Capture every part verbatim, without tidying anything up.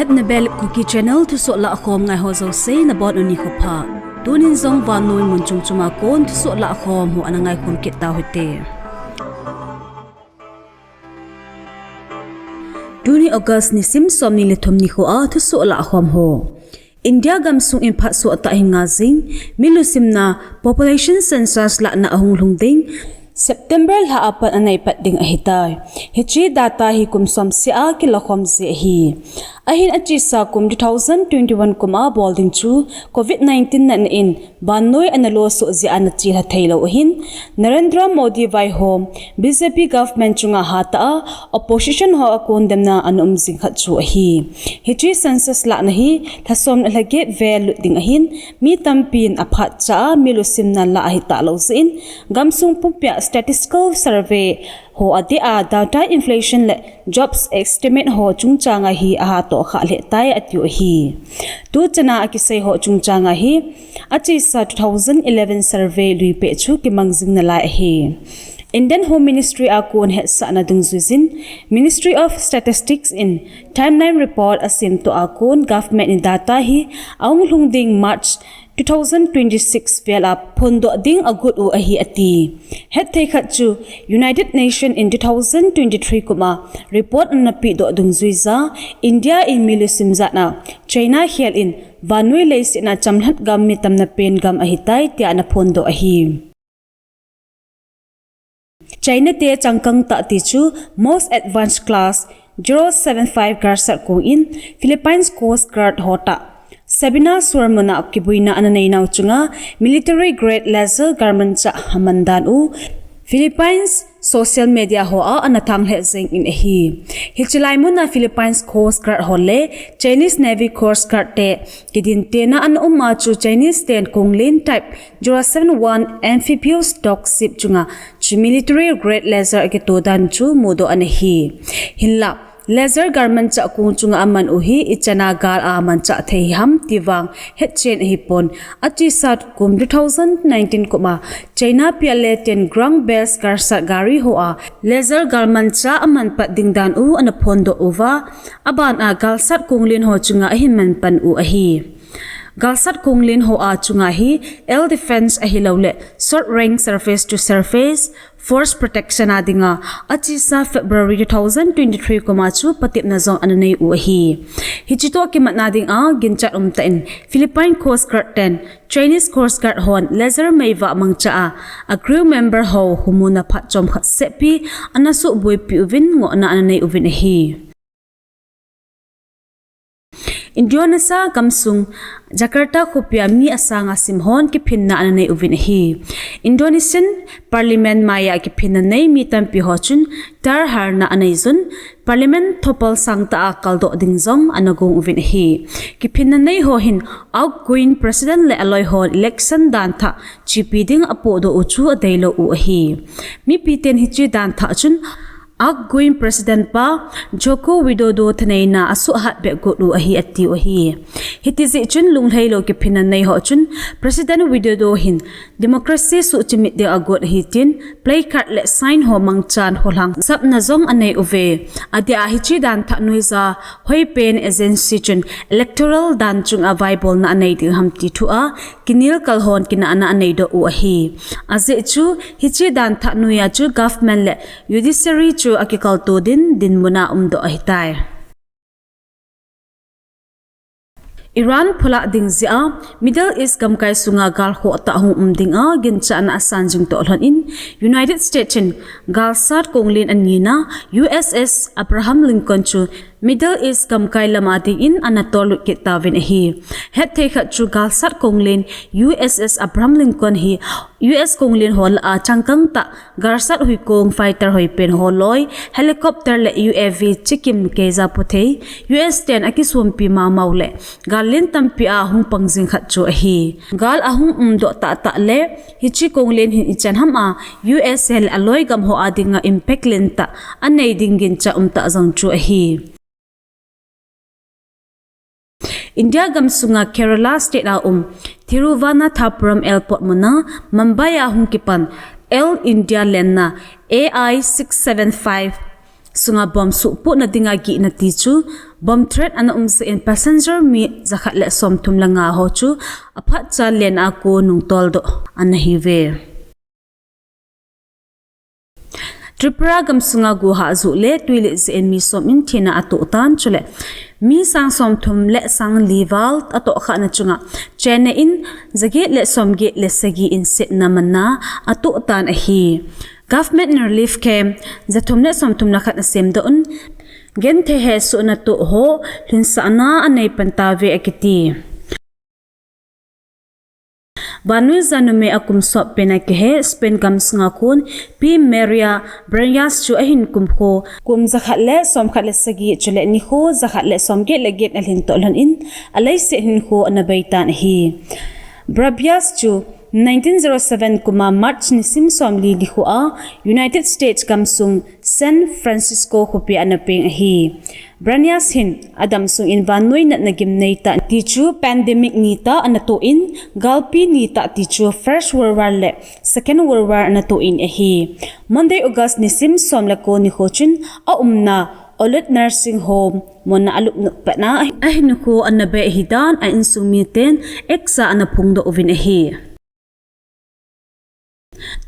At Nebel Kuki Channel thusoh lahkhom ngai ho jouse nabonun nikho pha. Tunin jong vannoi mun chom chom a kon thusoh lahkhom ho ana ngaikhom kit tau hite. Tuni August nisim somni le thum nikho a thusoh lahkhom ho. India gamsung in phat soh tah hi nga jing, mi lusimna population census lahna ahung lhung ding September lha a pat anei pat ding ahitai. Hiche data hi kum som seh a kilakhom ji ahi. Ahin achesa kum two thousand twenty-one kum a bol ding chu covid nineteen natna in vannoi ana lo soh jeh a ana chelha thei lou ahin, Narendra Modi vaihom B J P government chunga hatah a opposition ho a kondemna ana um jing khat chu ahi. Hiche census lahna hi lha som le lha get vel lut ding ahin, mi tampin aphat cha a mi lusimna lah ahi talou jeh in, gamsung pumpia statistical survey ho adeh a data inflation le jobs estimate ho chungchang a hi ahatoh kha lheh tai atiu ahi. Tuchan a akisei ho chungchang a hi achesa two thousand eleven survey lui peh chu kimang jing nalai ahi. Indian Home Ministry a kon hetsahna dungjuijin Ministry of Statistics in timeline report asemtoh a kon government in data hi ahung lhung ding March two thousand twenty-six vel a phondoh ding agot u ahi ati. Hetthei khat chu United Nation in two thousand twenty-three kum a report ana pehdoh dungjuija India in mi lusim jat a China khel in vannoi leiset a chamlhat gam mi tamna pen gam ahitai tia ana phondoh ahi. China te changkang tah ti chu most advanced class zero seven five galsat kong in Philippines Coast Guard ho tah Sabina Sur mun a kibuina ana neinau chunga military grade laser galmanchah aman dan u Philippines social media ho a ana thang lheh jeng in ahi. Hiche lai mun a Philippines Coast Guard ho le Chinese Navy Coast Guard te kidintena ana um a chu Chinese ten konglen type zero seven one amphibious dog ship chunga chu military grade laser akito dan chu mudoh ana hi. Hinla laser galmanchah kong chunga aman u hi ichan a gal a manchah thei ham ti vang hetchen ahipon. Achesa kum two thousand nineteen kum a China P L A ten ground based galsat gari ho a laser galmanchah aman pat ding dan u ana phondoh uva, aban a galsat konglen ho chunga ahin man pan u ahi. Galsat konglen ho a chunga hi air defense ahilouleh short range surface to surface force protection a dinga achesa February two thousand twenty-three kum a chu patepna jong ana nei u ahi. Hiche toh kimatna dinga ginchat umtah in Philippine Coast Guard ten Chinese Coast Guard hon laser meivah mangcha a, a crew member ho humuna phat chomkhat sehpi ana suhboipi uvin ngohna ana nei uvin ahi. Indonesia gamsung Jakarta khopia mi asanga sim hon kiphinna ana nei uvin ahi. Indonesian Parliament maiya kiphinna nei mi tampi ho chun tar harna anei jun, Parliament thopal sangtah a kaldoh ding jong ana gong uvin ahi. Kiphinna nei ho hin outgoing President le aloi hon election dan thah chepi ding apohdoh u chu adeilou u ahi. Mipiten hiche dan thah chun outgoing President pa Joko Widodo thaneina asuhhat beh got u ahi atiu ahi. Hiti jeh chun lunglhailou kiphinna nei ho chun President Widodo hin democracy suhchimit ding agot ahi tin placard le sign ho mangchan holhang sapna jong anei uve. Adeh a hiche dan thah noija hoipen agency chun electoral dan chunga vaibolna anei ding ham ti thu a kinelkal hon kinahna aneidoh u ahi. Ajeh chu hiche dan thah noija chu government le judiciary chu akikalto din dinmun a umdoh ahitai. Iran phulah ding jeh a Middle East gamkai sunga gal khohtah hung um dinga ginchatna asan jing toh lhon in United States in galsat konglen anina U S S Abraham Lincoln chu Middle East gamkai lama dingin ana tollut kit tauvin ahi. Hetthei khat chu galsat konglen U S S Abraham Lincoln hi U S konglen ho lah a changkang tah galsat huikong fighter hoipen ho loi, helicopter le U A V chikim keija puthei, U S ten akisompi mamau le gal len tampi a hung pang jing khat chu ahi. Gal ahung umdoh tahtah le hiche konglen hin ichan ham a U S le aloi gam ho a dinga impact lentah anei ding ginchat umtah jong chu ahi. India gamsunga Kerala state a um Thiruvananthapuram airport muna Mumbai a hung kipan Air India lenna A I six seven five sunga bomb suhpohna dinga gihna ti chu bomb threat ana um jeh in passenger mi jakhat le somthum le nga ho chu aphatcha len a kon nungtoldoh ana hiuve. Tripura gamsunga gohah juh le twilet jeh in mi som in thina atoh tan, chule mi sang somthum le sang li val atohkhahna chunga Chennai in jaget le somget le sagi in setna manna atoh tan ahi. Government in relief camp jathum le somthum le khat asemdoh un, genthei hesohna toh ho lhinsahna anei pan tauve akiti. Vannoija numei a kum sot pen a kihe Spain gamsunga kon Pi Maria Breñas chu ahin kumkho kum jakhat le somkhat le sagi chule nikho jakhat le somget le get alhin toh lhon in aleiset hinkho ana beitan ahi. Breñas chu nineteen zero seven kuma March nisim somli nikho a United States gamsung San Francisco khopi ana peng ahi. Breñas hin adamsung in vannoi natna gimnei tah ti chu pandemic nitah ana toh in, galpi nitah ti chu First World War le Second World War ana toh in ahi. Monday, August nisim som le ko nikho chun aumna Olivet Nursing Home muna alupnop petna ahinkho ana bei ahidan a insung miten X a ana phongdoh uvin ahi.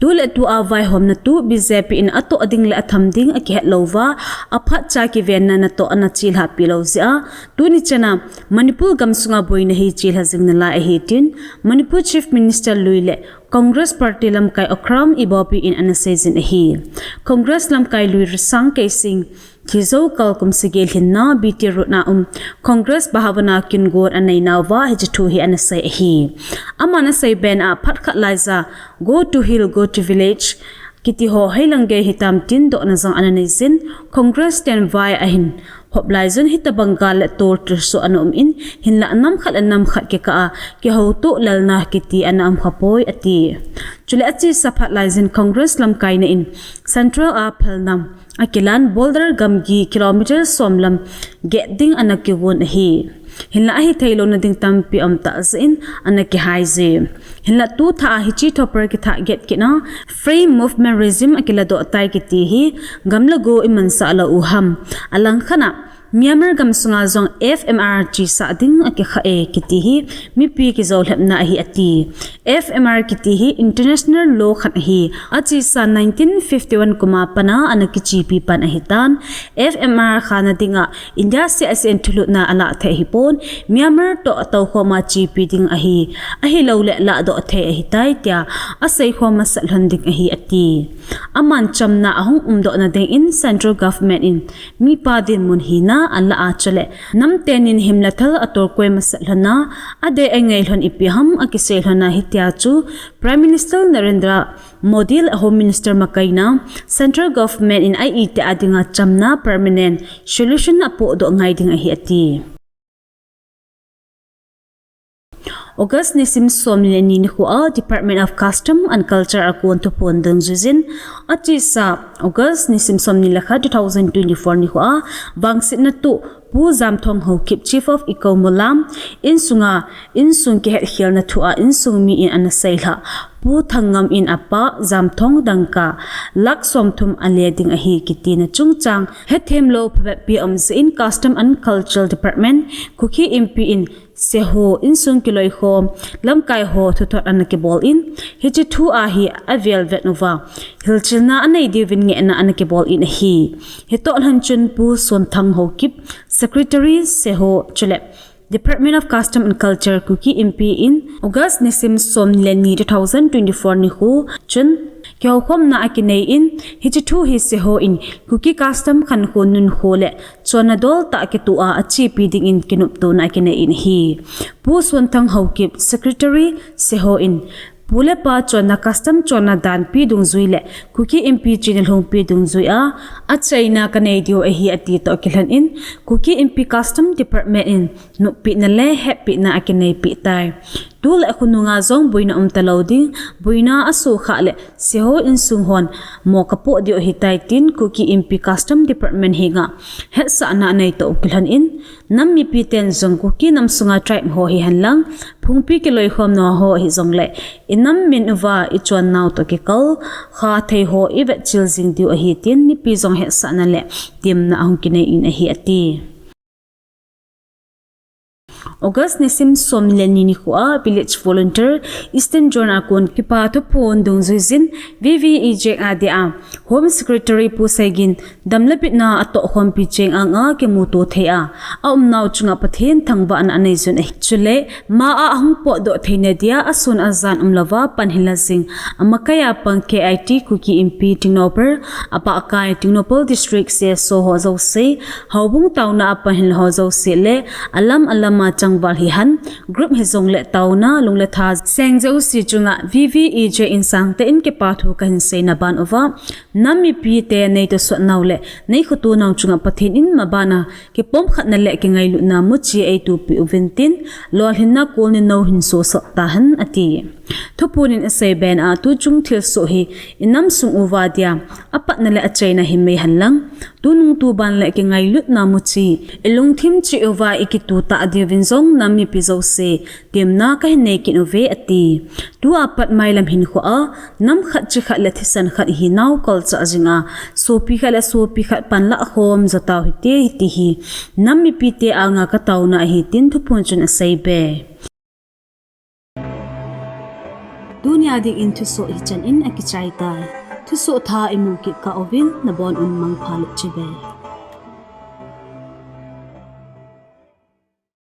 Tuletu a vaihomna tu B J P in atoh ding le atham ding akihet louva, aphatcha kivenna natoh ana chelhahpi lou jeh a, tuni chana Manipur gamsunga boina hi chelha jing nalai ahi tin Manipur Chief Minister lui le Congress Party lamkai Okram Ibobi in ana seijin ahi. Congress lamkai lui Risang Keishing thijou kal kum sagi lhinna B T Road na um Congress Bhavan a kingon anei nauva hiche thu hi ana sei ahi. Aman asei ben a phat khat laija Go to Hill, Go to Village kiti ho heilang gei hitam tin dohna jong ana neijin, Congress ten vai ahin hop laijun hitabang gal le tol tirso ana um in, hinlah nam khat le nam khat kikah a kihoutoh lelna kiti ana um khapoi ati. Chule achesa phat laijin Congress lamkaina in Central a phalna akilan Boulder gamgi kilometer som lam get ding ana kigon ahi. Hinlah ahithei louna ding tampi aum tah jeh in ana kihaije. Hinlah tutha a hiche thopper kithah get kitna Free Movement Regime akiladoh tai kiti hi gam le go imansah lou u ham. Alangkhat a Myanmar gamsunga jong F M R chesah ding akikhah e kiti hi mipi kijoulhepna ahi ati. F M R kiti hi international law khat ahi. Achesa nineteen fifty-one kuma pat a ana kichepi pan ahitan. F M R khahna dinga India seh a seh in thulhutna alah thei ahipon, Myanmar toh toukhoma chepi ding ahi, ahilouleh lahdoh thei ahitai tia aseikhom masat lhon ding ahi ati. Aman chamna ahung umdohna dingin Central Government in mipa dinmun hina alah a chule namten in himle thal atolkoi masat lhon a, adei angai lhon ipi ham akisei lhon a hitia chu Prime Minister Narendra Modi le Home Minister makaina Central Government in a-ite a dinga chamna permanent solution apohdoh ngai ding ahi ati. August nisim somni le ni nikho a Department of Custom and Culture a kon thuphon dungjuijin, achesa August nisim somni le khat, two thousand twenty-four nikho a vangsetna toh Pu Jamthong Haokip, Chief of Eco Molam, insunga insung kihetkhelna thu a insung mi in ana seilhah Pu Thangngam in apa Jamthong dangka lakh somthum ale ding ahi kitina chungchang hethem lou phabep pi aum jeh in Custom and Cultural Department, Kuki Inpi in Seho insung kiloikhom lamkai ho thuthot ana kibol in, hiche thu a hi avel vet uva hilchetna anei diuvin ngehna ana kibol in ahi. Hitoh lhon chun Pu Sonthang Haokip, Secretary Seho chule Department of Custom and Culture Kuki Inpi in August nisim somni le ni two thousand twenty-four nikho chun kihoukhomna akinei in, hiche thu hi Seho in Kuki custom khankho nunkho le chonna dol tah kitoh a achepi dingin kinoptona akinei in ahi. Pu Sonthang Haokip, Secretary Seho in Pu le pa chonna custom chonna danpi dungjui le Kuki Inpi chena lhungpi dungjui a achaina kanei diu ahi ati toh kilhon in, Kuki Inpi Custom Department in noppi na le hetpi na akineipi tai. Tule khonunga jong boina um talou ding, boina asoh khah le, hiche ho insung hon mo kapoh diu ahitai tin Kuki Inpi Custom Department henga hetsahna anei toh kilhon in, nam mipiten jong Kuki nam sunga tribe ho hihen lang, phungpi kiloikhomna ho hijongle, inam min uva ichonnau toh kikal, khathei ho ivetchil jing diu ahi tin mipi jong hetsahna le temna ahung kinei in ahi ati. August nisim somni le ni nikho a Village Volunteer Eastern Zone a kon kipa thuphon dungjuijin V V E J a dia Home Secretary Pu Saigin damle bitna atohkhompi cheng anga kimuto thei a, aumnau chunga Pathen thangvahna aneijun ahi. Chule, ma a ahung potdoh theina dia asun ajan umlouva panhila jing, amakai a pang K I T Kuki Inpi Tengnoupal, abahkai Tengnoupal District C S O ho jouse, houbung taona a panhil ho jouse le, alam alam a changval hihen, group hijongle taona, lung le tha, seng jouse chunga V V E J in sangtah in kipathu kahin seina ban uva, nam mipite neitosotnau le, neikhotonau chunga Pathen in mabana, kipomkhatna le kingailutna muchi eitohpeh uvin tin, lolhinna kolnin nou hin sohsah tahen ati. Thuphon in aseibe na a tuchung thilsoh hi, inam sung uva dia, apatna le achaina himai henlang, tunung tuban le kingailutna muchi, ilungthim cheh uva ikitotah diuvin jong nam mipi jouse, temna kahin nei kit uve ati. Tua pat mailam hinkho a, nam khat chi khat le thisan khat ihinau kalchah jinga, sopi khat le sopi khat panlah khom jotau hite hiti hi, nam mipite anga kataona ahi tin thuphon chun aseibe. Tunia dingin thusoh hichan in akichaitai. Thusoh thah imu kit kah uvin nabon un mangpha le chibai.